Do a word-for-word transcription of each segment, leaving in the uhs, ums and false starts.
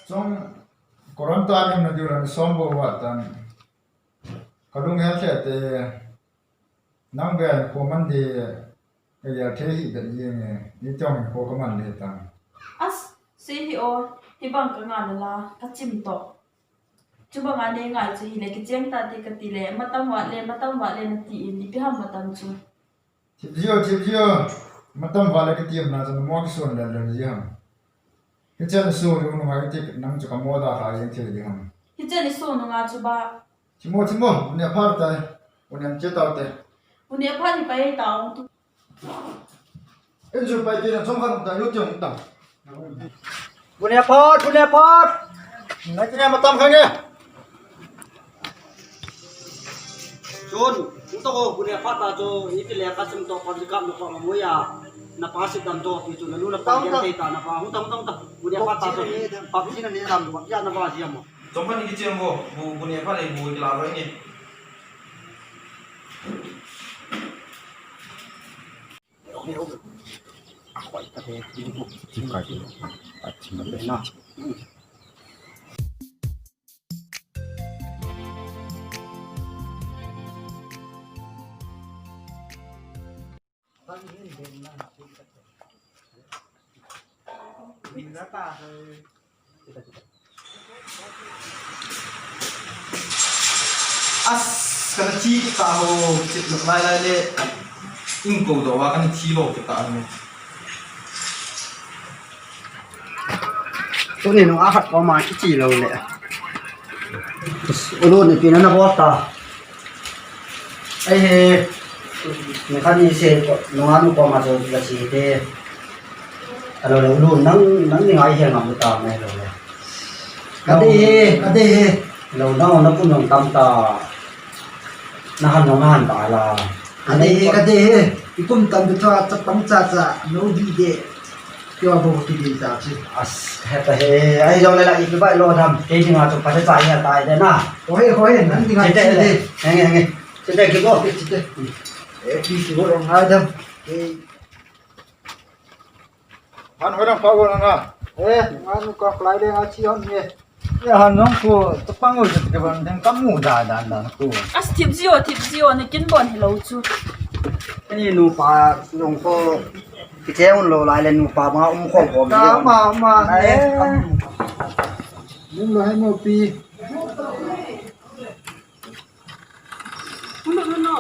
Song quarantine na diu ran som bo wa tan. Kalung hel the te nang be ko man de ka ya the hi be ye nge ni tong ko ka man de tan. As, se hi o, hi bang ka nga la, ka chim to. Chu bang a ne ngai chu hi le ki cheng ta te ka ti le, matam wa le, matam wa le na ti in, ipi ham matam chu. Thip jio, thip jio. Matam vale kiti am na chan mo kison le le ji ham. Hichen su ru nu ngai ti nang chu ka mo da kha yin thil di ham. Hichen su nu nga chu ba. Chimo, chimo, unia phar tai. Unia che tau te. Unia phar ni pai tau tu. In su pai ti na chong khan ta yu ti ta. Bune phot, bune phot. Ngai ti na matam khan nge. Chun, hung to ko, bune phot ta chu, iti le ka sim to, pam ka mo ko mo ya. Na pa sit dan to, pi chu, na lu na pa, tong, tong, tong, ta, na pa, hung tong, tong, tong. Bune phot ta chu, pam ji na ni lam, ya na ba ji mo. Chong khan ni ki chem bo, bu, bune phot le bu ki la ro ni. As, kana thi kita ho, chit luk lai lai le. Ing ko do wa kana thi lo kita ni. Tuni nung a khat ko ma kichi lo le. Ulu ni pina na bol ta. Ai he, ni khan ni se ko, nung a nu ko ma jo la chi te. Alo le, ulu nang, nang ni ngai he ngam ta mai lo le. Ka dei he, ka dei he. Lo na, na kum nong tam ta. Na han nong, na han ta la. Ka dei he, ka dei he. I kum tam tu tha, chapang cha cha, no di de. Kyo bo ki di ta chi. As, he ta he. Ai jo le la, i ba lo dam. Ke di nga chu pa cha cha ya ta de na. Ho he, ho he, nang di nga chi de. Nge, nge, nge. Chi de ki bo. Chi de. Eh, ki ki bo rong ngai dam. Eh. Han hoi dang pa go na na. Eh, ngan ko klai le nga chi hon ye. Ya han nong ko, to pang go je ke ban dang kam mu da dan dan ko. As thip jio, thip jio, ni kin bon hi lo chu. Ani nu pa nong ko, ki che un lo lai le nu pa ma um khom khom. Ka ma, ma, eh, eh. Kam. Nim lo he mo pi. Uno, uno.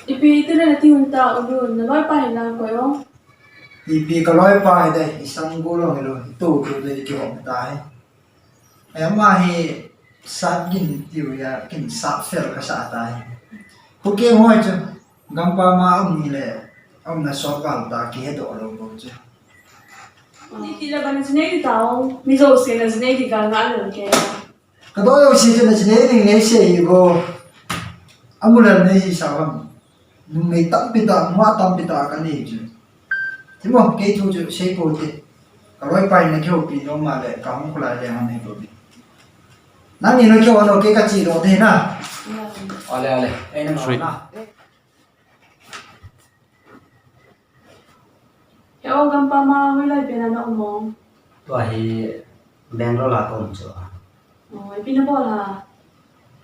Ipi ti le na ti hun ta u lu, na loi pa hi na koi o. Ipi ka loi pa hi de, i sang gu lo hi lo, i tu tu de ki hom ta hi. Ama hi sat gin tiu ya, kin sat fel ka sa ta hi. Pu ke hoi chu, gampa ma um ni le, um na so kal ta ki he do lo bo chu. Ni ti le ban chinei di ta o, mi jo se na chinei di ka nga lo ke. Ka do jo se chu na chinei di nei se hi bo. Amu le nei hi sa bang. Numei tampi ta, nungah tampi ta ka nei chu. Thimo, kei thu chu sei pou te. Ka loi pa in na kihoupi nom ma le, ka hung kholai le hon nei pou te. Nang ni na kihou ano, kei ka chi lo te na. Ale, ale. Ei, nang na. He o, gampa ma hoilai pen a na um o? Tua hi Bangalore a ka um chu. O, ipi na bol ham?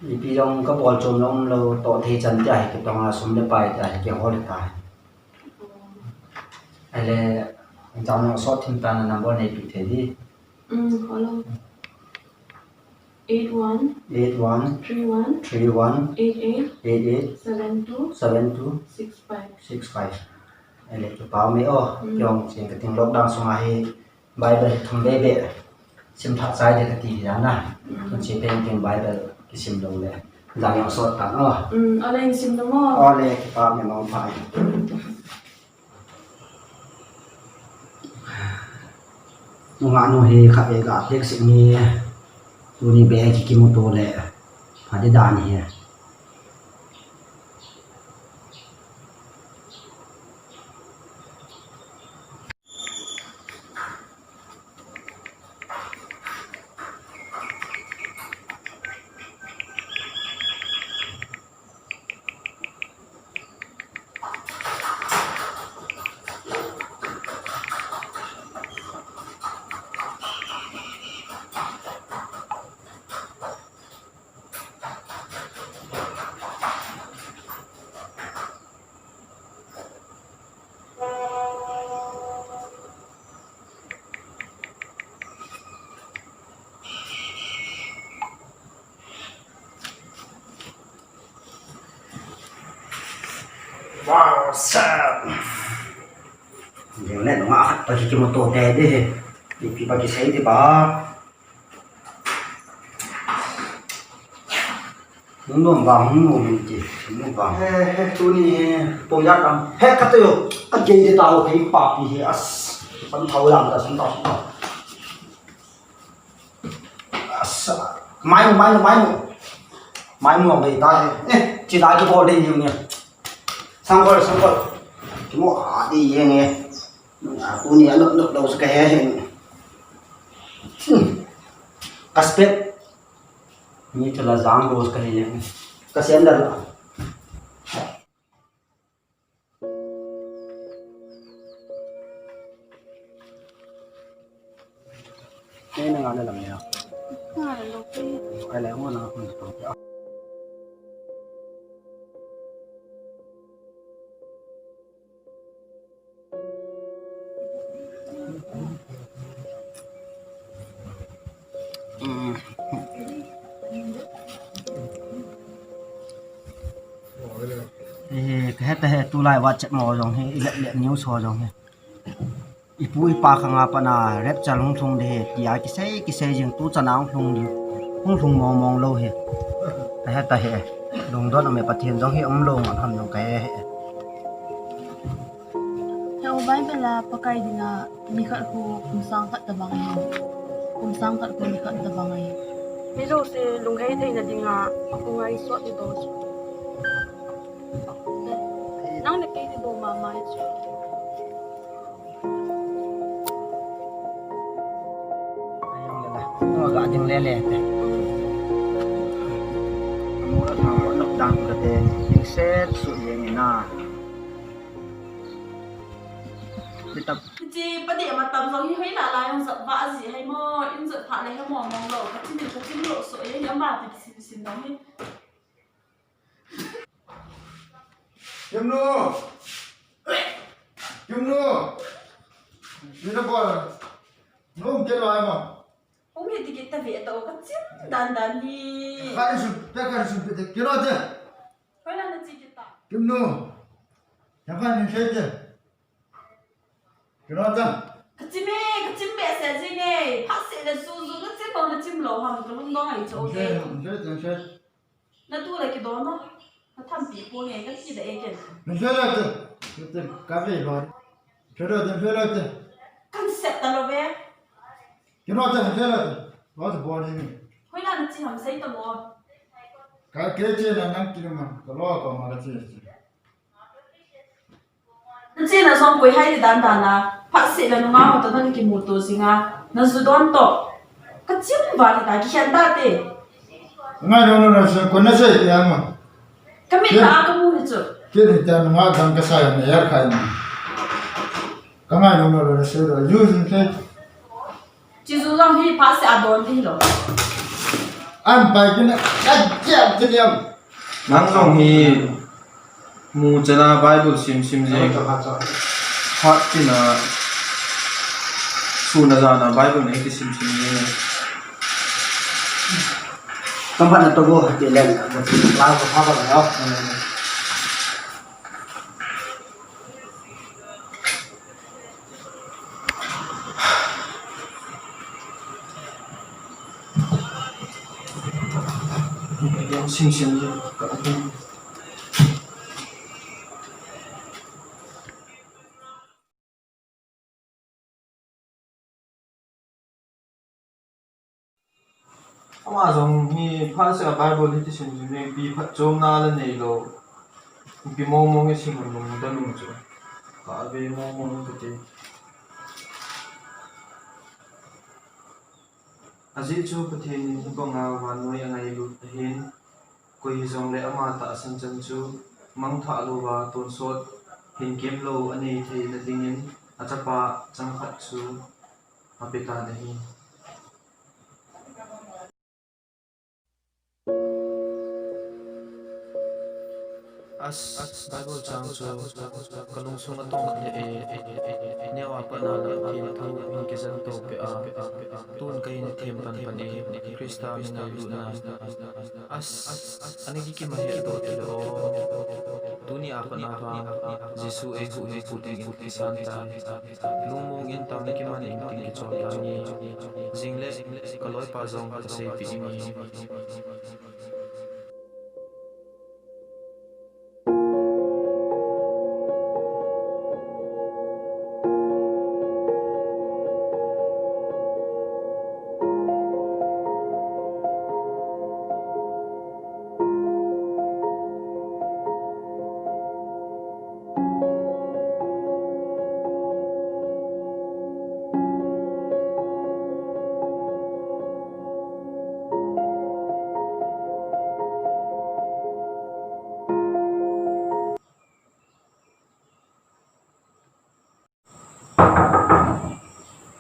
Ipi jong ka bol chom lou um lou, toh thei chan tia hi kitong a, sum le pai tia hi kihol ta. O. Ale, jam jong sot thim ta na number nei pi thei di. Um, hello. Eight one. Eight one. Three one. Three one. Eight eight. Eight eight. Seven two. Seven two. Six five. Six five. Ale, kipah e o. Mm. Kei jong chen ka ting lockdown sunga hi Bible thum bebe sim thah chai de ka ti hi na. Mm. Kun chi pen ting Bible kisim lou le. Jam jong sot tan o. Mm, ale in sim lou mo. Ale, kipah e, mong phai. Nungah nu hi khatvei ga tek sik ni, tuni be ki kimuto le, pha di dan hi. Wow, sir. Jeng le nunga khat pa kimoto te de he. Ipi pa kisei ti pa. Hung nom vang, hung nom in ti, hung nom vang. He, he, tuni he, pom ya tam. He, ka te yo, ka gei de ta ho, kei pa pi he, as. Pan thau lam ta, sun ta, sun ta. As, mai mu, mai mu, mai mu. Mai mu ang dei ta he. Eh, chi da ki bol dei ni ni. Sang bol, sang bol. Ki mo a dei ye nge. A, tuni a nop, nop lo sa ka he he. Hmm. Ka spek. Ni thala jang rose ka hi jeng. Ka sandal. Ni na nga na lang ya. Nga na lo pe. Ai le mo na ko to. He, ka he ta he, tulai WhatsApp mo jong he, i let let news ho jong he. I pu i pa khang a pat na rapture hung lhung de he, tia kisei, kisei jing tu chan a hung lhung di, hung lhung mong mong lo he. Ka he ta he, lungdon um e Pathen jong he um lo ngan ham jong ka he he. He u Bible a Pakai dinga ni khat khu kum sang khat tabang ahi. Kum sang khat khu ni khat tabang ahi. Mi jouse lunghei theina dinga, a pu ngai suat ni to chu. Nang le kei ni bo mama hi chu. Ayong le la. Mo ga ding le le te. Mo la thang mo nok dang ka te. Ding set su ye ni na. Kitap. Chi pa de ma tam jong hi hoi la la jong jat va ji hai mo, in jat pha le he mo mong lo. Ka chin ka chin lo so ye ya ma ti sim sim dong hi. Kimnu. Kimnu. Ni na bol. Nu ke lo ai mo. Umi ti kita ve to ka chin dan dan hi. Ka isu, ka ka isu pe te. Kiro te. Hoila na chi kita. Kimnu. Ya ka ni se te. Kiro te. Ka chim e, ka chim behseh jing e. Phat seh le su su ka chim bang ka chim lo ham ka lungdong ai cho ke. Se, se, se. Na tu le kidon no. Na thampi po nge ka ti da e ken. Ni se la te. Te ka ve lo. Kiro te, kiro te. Kan set ta lo ve. Kino te, kino te. Lo te bol ni. Hoila na chi ham sei ta mo. Ka ke che na nang kino ma. Ka lo ko ma ka che che. Na che na jong koi hai dan dan na. Phat seh le nunga ho to na kimu to singa. Na ju don to. Ka chim va ni ta ki khen ta te. Ngai no no no se ko na se ya ma. Ka mit ta ka mu hi chu. Ke ni ta nunga dang ka sa ya na ya khai ni. Ka ngai no no no se do. Ju jin ke. Chi ju jong hi phat seh a don ti hi lo. An pai kina ka jep ti liam. Nang jong hi mu chana Bible sim sim jeng. Phat kina sun a jan a Bible nei ti sim sim jeng. Kam phat na to go ti lem. La ko pha ba yo. Sim sim. Ama jong hi phat seh a Bible hi ti sim sim jeng, ipi phatchomna la nei lou. Ipi mong mong i sim lou, nung da nung chu. Ka ve mong mong ka ti. Ajeh chu Pathen in hibanga vannoi angailut ahin, koi hijongle ama tahsan chan chu mangthah louva tonsot hinkemlou anei theina dingin achapa changkhat chu apetan ahi. As, Bible chang chu ka lungsung a tong khat e, neo a pat na Pathen thu in kijen to peh a, tun ka hin them pan pan e, Christa min a lutna. As, ani kikim a het to ti lo. Tuni a pat na vang, Jesu eihuhhingpu dingin kisan tai. Lungmong in tao na kiman in tin kichol tange. Jing le, ka loipa jong kaseipeh inge.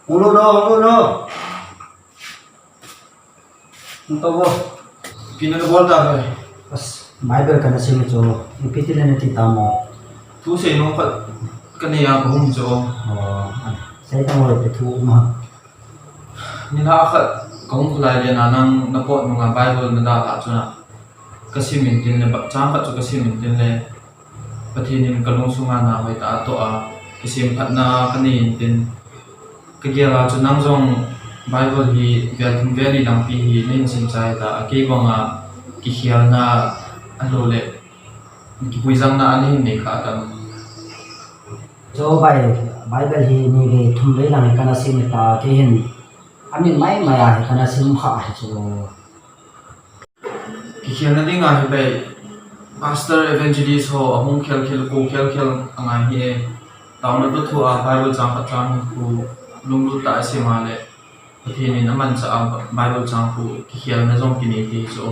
Hung lut o, hung lut o. Hung tou vo. Ipi nana bol tah ham? As, Bible kana sim chu. Ipi ti le nati tam o? Thu seinom khat kanei a kahung chu. O, sei tang o, ipi thu um ham? Nilhah khat kahung kholai le na nang napot nunga Bible nadalhah chu na. Kasim intin le, chang khat chu kasim intin le. Pathen in kalungsunga na hoitah a atoh a, kisemphatna kanei intin. Kagel a chu nang jong Bible hi vel thum vel li langpi hi nahin sim chai ta, akei banga kikhelna ahilou le kipuijangna nahin nei kha tam? Chu Bi-, Bible hi ni vei thum vei lang hi kana sim ta, kei hin amin maimai a hi kana sim kha hi chu. Kikhelna dinga hi bei, pastor, evangelist ho ahung khel khel, ko khel khel angai hi e. Taona toh thua Bible chang khat chang khu lunglut tah a sim a le, Pathen in amanchah a Bible chang khu kikhelna jong kinei thei chu.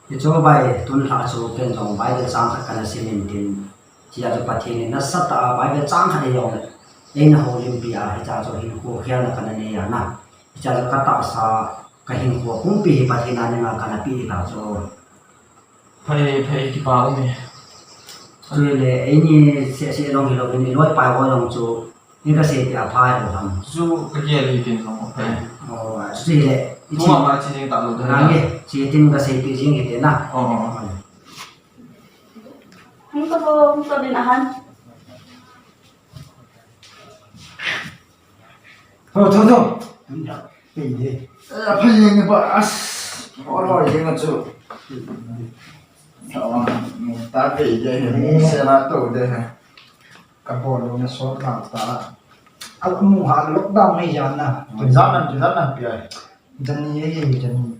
Hichu Bi, tun lha chu ken jong Bible chang khat kana sim intin. Hichea chu Pathen in nasatah a Bible chang khat eijong le eina houlimpi a, hichea chu hinkho khelna kana nei a na. Hichea chu katahsa, kahinkho pumpi hi Pathen a dinga kana peh ta chu. Phai, phai, kipa um e. Chule eini seh seh jong hilouvin, iloipa ho jong chu nei kaseipeh a phai lou ham? Chu kagel hitin jong phai. O, chule, thua ma chi jing talou te. Nange, hitin kaseipeh jing hite na. O, o, o. Hung tou vo, hung tou nin ahan. Tho, tho, tho. Pei de. Eh, phai jeng ba as. Olo jeng a chu. Tho, ta pei de, mu se la to de. Kabol lou na sot lang ta. Amu ha lockdown mai jan na. Jan na, jan na pi ai. Jan ni e, jan ni.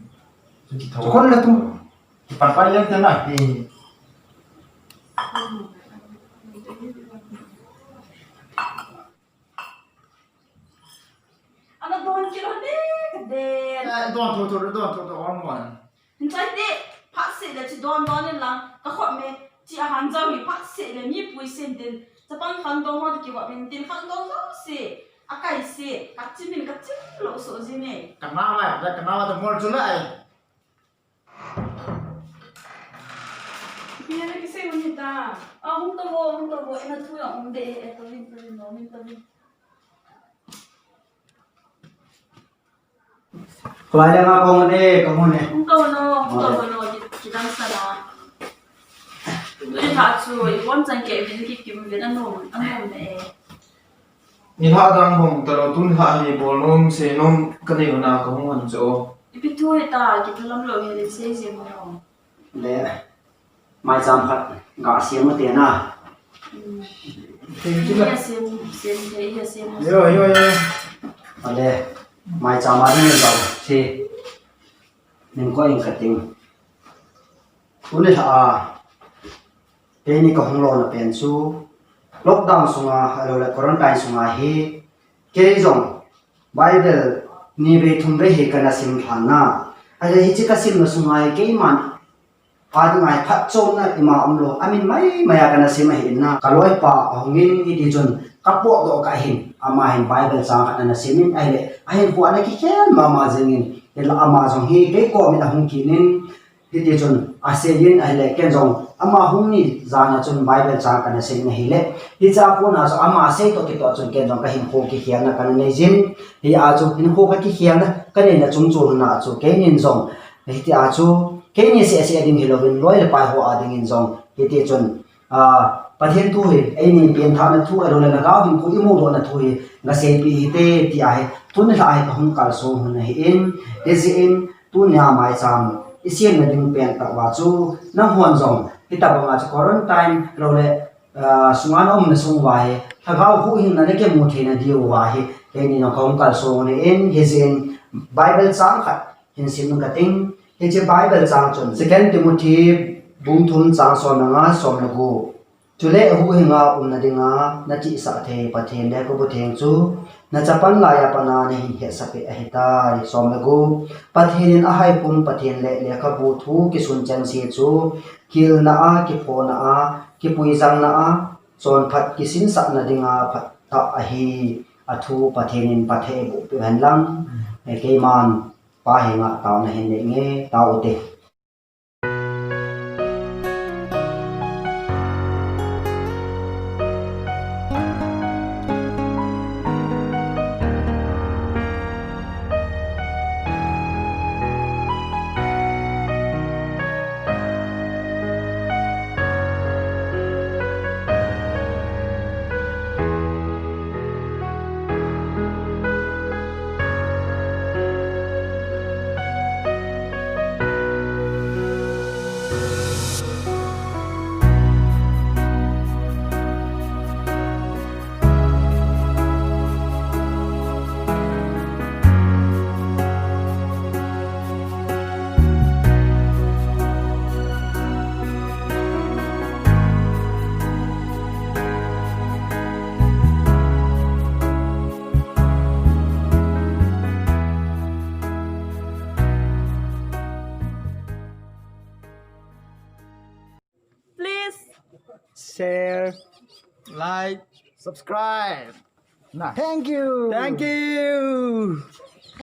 Chu ki tho. Kon la tu. Pat pai jeng te na. Eh. Ana don kit lou de, de. Eh, don tho tho, don tho tho, on one. Hin chai te, phat seh le chi don don in lang, ka khop me, chi ahan jao hi phat seh le mi pui sen tin, chapang khang dong ho ti ki wa min tin khang dong jao se, akai se, ka chi min ka chi lou so ji ne. Ka na wa, ka na wa to mol chu lai. Ipi ana kisei u hita. A, hung tou vo, hung tou vo, ina thu jong um de, e, tou vin, tou vin, nom in tou vin. Kholai le nga kahung e, kahung e. Hung tou vo no, hung tou vo no, ki, kidang sa na. Tuni lha chu, ibon chan kei vin kikim vin anom, anom e. Nilhah dang bang talou, tun lha hi bolnom seinom kanei u na kahung hon chu. Ipi thu hita, kithalam lou hel in sei jeng o. Le, maicham khat ga sem u te na. Hmm. Thei chu la. Iya sem, sem, thei iya sem. Yo, yo, yo. Ale, maicham a ding in bang si. Ning ko in kating. Tuni lha a. Keini kahung lona pen chu lockdown sunga, ahilou le quarantine sunga hi, kei jong Bible ni vei thum vei hi kana sim lhan na. Ahile hiche kasimna sunga hi keiman a dinga hi phatchomna ima umlou, amin maimai a kana sim ahi in na. Ka loipa ahung in hiti chun ka potdoh kah in, ama hin Bible chang khat ana sim in, ahile ahinkho ana kikhel mama jeng in, hinla ama jong hi kei kom in ahung kit in, hiti chun asei in ahile, ken jong ama hung ni jan a chun Bible chang kana sim in ahile, hiche a kona chu ama sei toh kitoh chun ken jong kahinkho kikhelna kana nei jin. Hia chu hinkho kakikhelna kanei na chung chu hina chu keinin jong, hitia chu keini seh seh ding hilouvin loi le pai ho a dingin jong Hiti chun, ah, Pathen thu hi, eini pengthahna thu, ahilouleh lhagao hinkho imudohna thu hi, gaseipeh hite, ti ahi, tuni lha hi kahung kalsong hun ahin, hijeh in, tunia maicham, isemna ding pentah uva chu, nanghon jong, hitabanga chu quarantine, ahilouleh, ah, sunga naumna sung uva hi, lhagao huhhingna nakimu theina diuva hi, keini jong kahung kalsong hun ahin, hijeh in, Bible chang khat, hin sim kating. Hiche Bible chang chun, Second Timothy bung thum chang som le nga, som le gup. Chule huhhinga umna dinga, nachihsah thei Pathen lekhabu theng chu, nachapan laiya pat a nahin hetsah peh ahitai, som le gup. Pathen in ahaikhum Pathen le lekhabu thu kisun chengse chu, hilna a, kiphona a, kipuijangna a, chonphat kisinsahna dinga phatah ahi, athu Pathen in phatthei eiboh peh hen lang, eh, keiman Pa henga taona hin nei nge, tao ute. Please share, like, subscribe. Nah. Thank you. Thank you.